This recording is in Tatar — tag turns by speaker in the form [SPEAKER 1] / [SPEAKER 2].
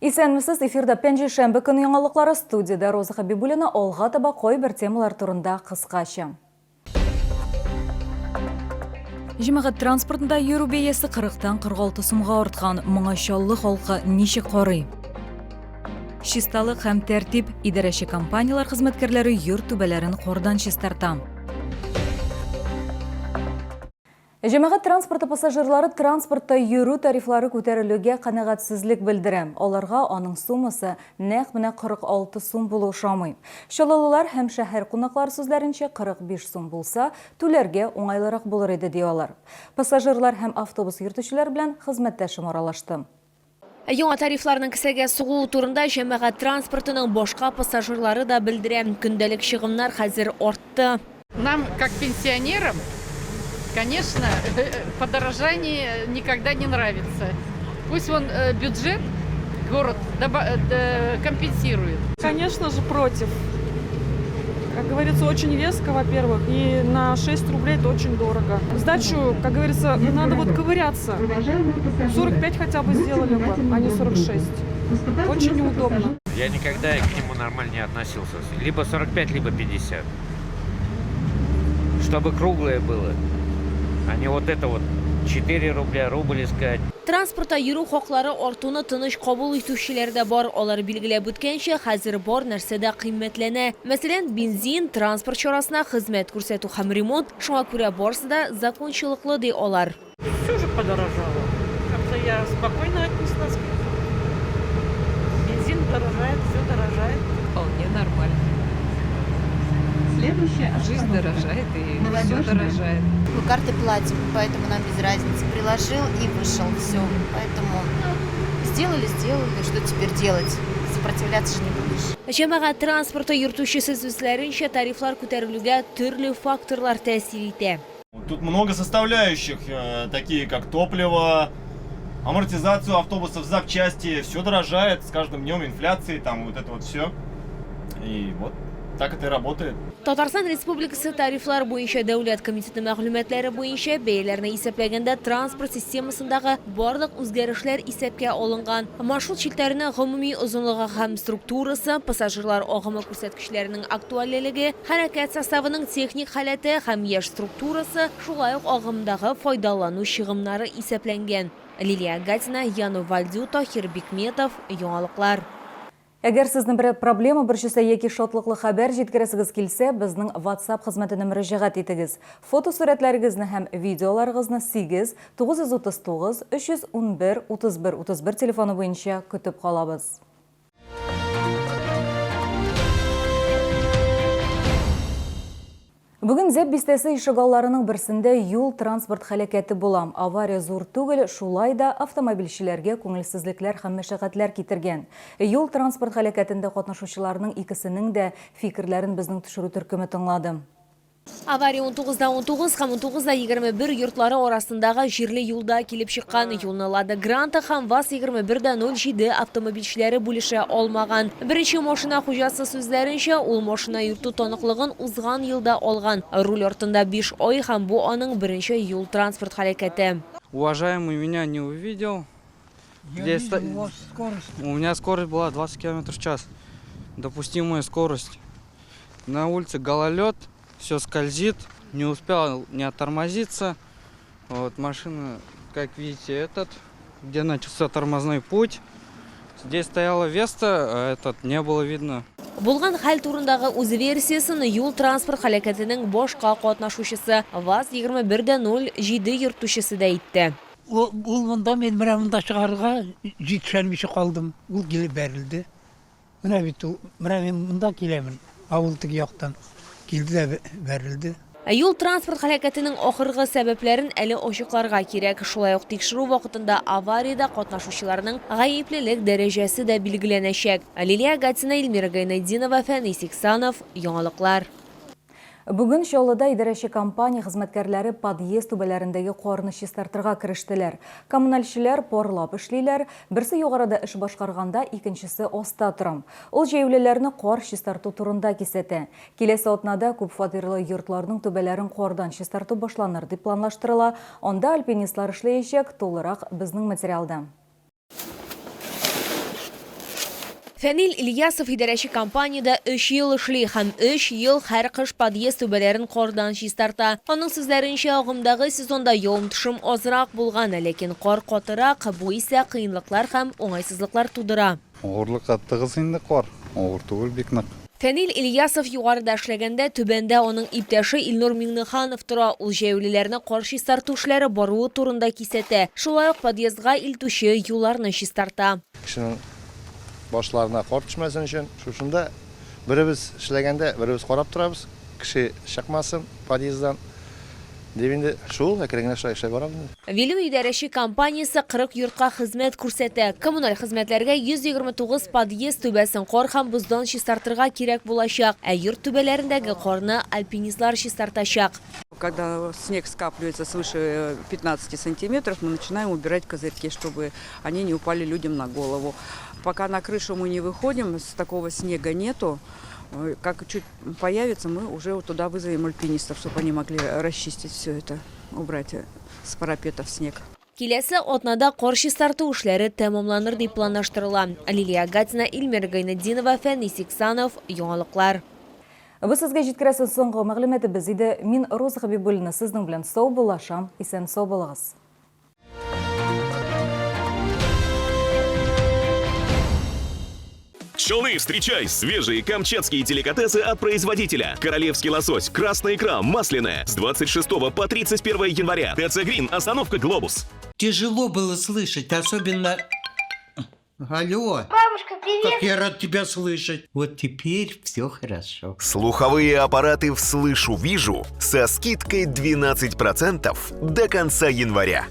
[SPEAKER 1] Исәнмесез, эфирда пәнҗешәмбе көн яңалыклары, студиядә Роза Хәбибуллина, алга таба кайбер темалар турында кыскача. Җәмәгать транспортында йөрү бәясе 40-тан 46 сумга арткан. Моңа Чаллы халкы ничек карый? Чисталык һәм тәртип идарәче компанияләр хезмәткәрләре йорт түбәләрен кардан чистарта. Җәмәгать транспорты пассажирлары транспортта йөрү тарифлары күтәрелүгә канәгатьсезлек белдерә. Аларга аның суммасы нәкъ менә 46 сум булу ошамый. Чаллылылар һәм шәһәр кунаклары сүзләренчә, 45 сум булса, түләргә уңайлырак булыр иде, ди алар. Пассажирлар һәм автобус йөртүчеләр белән хезмәттәшем аралашты.
[SPEAKER 2] Яңа тарифларның кесәгә сугуы турында җәмәгать транспортының башка пассажирлары да белдерә. Көндәлек чыгымнар хәзер артты.
[SPEAKER 3] Нам, как пенсионерам, конечно, подорожание никогда не нравится. Пусть он бюджет, город компенсирует.
[SPEAKER 4] Конечно же, против. Как говорится, очень резко, во-первых, и на 6 рублей это очень дорого. Сдачу, как говорится, надо вот ковыряться. 45 хотя бы сделали бы, а не 46. Очень неудобно.
[SPEAKER 5] Я никогда к нему нормально не относился. Либо 45, либо 50. Чтобы круглое было, а не вот это вот 4 рубля, рубль искать.
[SPEAKER 2] Транспортта йөрү хаклары артуны тыныч кабул итүчеләр дә бар. Алар билгеләп үткәнчә, хәзер бар нәрсә дә кыйммәтләнә. Мәсәлән, бензин, транспорт чарасына хезмәт күрсәтү һәм ремонт. Шуңа күрә барысы да закончалыклы, ди алар.
[SPEAKER 6] Все же подорожало. Как-то я спокойно отнеслась к этому. Бензин дорожает, все дорожает.
[SPEAKER 7] Вполне нормально. Жизнь дорожает и все дорожает.
[SPEAKER 8] Мы карты платим, поэтому нам без разницы. Приложил и вышел, все. Поэтому сделали, сделали, что теперь делать? Сопротивляться же не будешь.
[SPEAKER 2] Җәмәгать транспорты йөртүчесе сүзләренчә, тарифлар күтәрелүгә төрле факторлар тәэсир итә.
[SPEAKER 9] Тут много составляющих, э, такие как топливо, амортизацию автобусов, запчасти. Все дорожает с каждым днем, инфляции, там вот это вот все. И вот так это и работает.
[SPEAKER 2] Татарстан Республикасы Тарифлар буенча дәүләт комитеты мәгълүматлары буенча, бәяләрне исәпләгәндә транспорт системасындагы барлык үзгәрешләр исәпкә алынган. Маршрут челтәренең гомуми озынлыгы һәм структурасы, пассажирлар агымы күрсәткечләренең актуальлелеге, хәрәкәт составының техник халәте һәм яшь структурасы, шулай ук агымдагы файдалану чыгымнары исәпләнгән. Лилия Гатина, Яну Вальдю, Таһир Бикметов, Яңалыклар.
[SPEAKER 1] Әгәр сезне берәр проблема борчыса яки шатлыклы хәбәр җиткерәсегез килсә, безнең WhatsApp хезмәтенә мөрәҗәгать итегез. Фотосурәтләрегезне һәм видеоларыгызны 8 939 311 31 31 телефоны буенча көтеп калабыз. Бүген Зәб бистәсе ишегалларының берсендә юл-транспорт һәлакәте була. Авария зур түгел, шулай да автомобильчеләргә күңелсезлекләр һәм мәшәкатьләр китергән. Юл-транспорт һәлакәтендә катнашучыларның икесенең дә фикерләрен безнең төшерү төркеме тыңлады.
[SPEAKER 2] Авария 19:19 һәм 19:21 йортлары арасындагы җирле юлда килеп чыккан. Юлны Лада Гранта һәм ВАЗ 21:07 автомобильчеләре бүлешә алмаган. Беренче машина хуҗасы сүзләренчә, ул машина йөртү таныклыгын узган елда алган. Руль артында биш ай һәм бу аның беренче юл-транспорт һәлакәте.
[SPEAKER 10] Уважаемый меня не увидел.
[SPEAKER 11] Я видел, у вас скорость.
[SPEAKER 10] У меня скорость была 20 километров в час. Допустимая скорость. На улице гололед, все скользит, не успел не оттормозиться. Вот машина, как видите, этот, где начался тормозной путь. Здесь стояла Веста, а этот не было видно.
[SPEAKER 2] Булган хәл турындагы үз версиясен юл-транспорт һәлакәтенең башка катнашучысы, ВАЗ 21.07 йөртүчесе дә әйтте.
[SPEAKER 11] Ул монда, мин менә монда чыгарырга җитешәлмичә калдым. Ул килеп бәрелде. Менә бит ул, менә мин монда киләмен, ә ул теге яктан килде дә бәрелде.
[SPEAKER 2] Ә юл-транспорт һәлакәтенең ахыргы сәбәпләрен әле ачыкларга кирәк. Шулай ук тикшерү вакытында авариядә катнашучыларның гаеплелек дәрәҗәсе дә билгеләнәчәк. Лилия Гатина, Эльмира Гайнетдинова, Фәнис Иксанов, Яңалыклар.
[SPEAKER 1] Бүген Чаллыда идарәче компания хезмәткәрләре подъезд түбәләрендәге карны чистартырга керештеләр. Коммунальчеләр парлап эшлиләр, берсе югарыда эш башкарганда, икенчесе аста тора. Ул җәяүлеләрне кар чистарту турында кисәтә. Киләсе атнада күпфатирлы йортларның түбәләрен кардан чистарту башланыр дип планлаштырыла. Анда альпинистлар эшләячәк, тулырак безнең материалда.
[SPEAKER 2] Фәнил Ильясов идарәче компаниядә өч ел эшли һәм өч ел һәр кыш подъезд түбәләрен кардан чистарта. Аның сүзләренчә, агымдагы сезонда явым-төшем азрак булган, ләкин кар катырак, бу исә кыенлыклар һәм уңайсызлыклар тудыра.
[SPEAKER 12] Авырлыкка тыгыз инде кар, авыр түгел бик нык.
[SPEAKER 2] Фәнил Ильясов югарыда эшләгәндә, түбәндә аның иптәше Илнур Миңнеханов тора. Ул җәяүлеләрне кар чистарту эшләре баруы турында кисәтә. Шулай ук подъездга илтүче юлларны чистарта.
[SPEAKER 13] Кешенең башларына кар төшмәсен өчен шушында беребез эшләгәндә, беребез карап торабыз, кеше чыкмасын подъезддан дип инде шул әкрен генә шулай эшләп барабыз инде.
[SPEAKER 2] Вилюй идарәче компаниясе 40 йортка хезмәт күрсәтә. Коммуналь хезмәтләргә 129 подъезд түбәсен кар һәм боздан чистартырга кирәк булачак, ә йорт түбәләрендәге карны альпинистлар чистартачак.
[SPEAKER 14] Когда снег скапливается свыше 15 сантиметров, мы начинаем убирать козырьки, чтобы они не упали людям на голову. Пока на крышу мы не выходим, с такого снега нету. Как чуть появится, мы уже туда вызовем альпинистов, чтобы они могли расчистить все это, убрать с парапетов снег.
[SPEAKER 2] Киләсе атнада кар чистарту эшләре тәмамланыр дип планлаштырыла. Лилия Гатина, Илмир Гайнетдинова, Фәнис Иксанов, Яңалыклар.
[SPEAKER 1] Бу сезгә җиткерәсе соңгы мәгълүматыбыз иде. Мин Роза Хәбибуллина сезнең белән саубуллашам. Исән-сау булыгыз.
[SPEAKER 15] Челны, встречай! Свежие камчатские деликатесы от производителя. Королевский лосось, красная икра, масляная. С 26 по 31 января. ТЦ Грин, остановка «Глобус».
[SPEAKER 16] Тяжело было слышать, особенно... Алло.
[SPEAKER 17] Бабушка, привет.
[SPEAKER 16] Как я рад тебя слышать. Вот теперь все хорошо.
[SPEAKER 18] Слуховые аппараты «Вслышу-вижу» со скидкой 12% до конца января.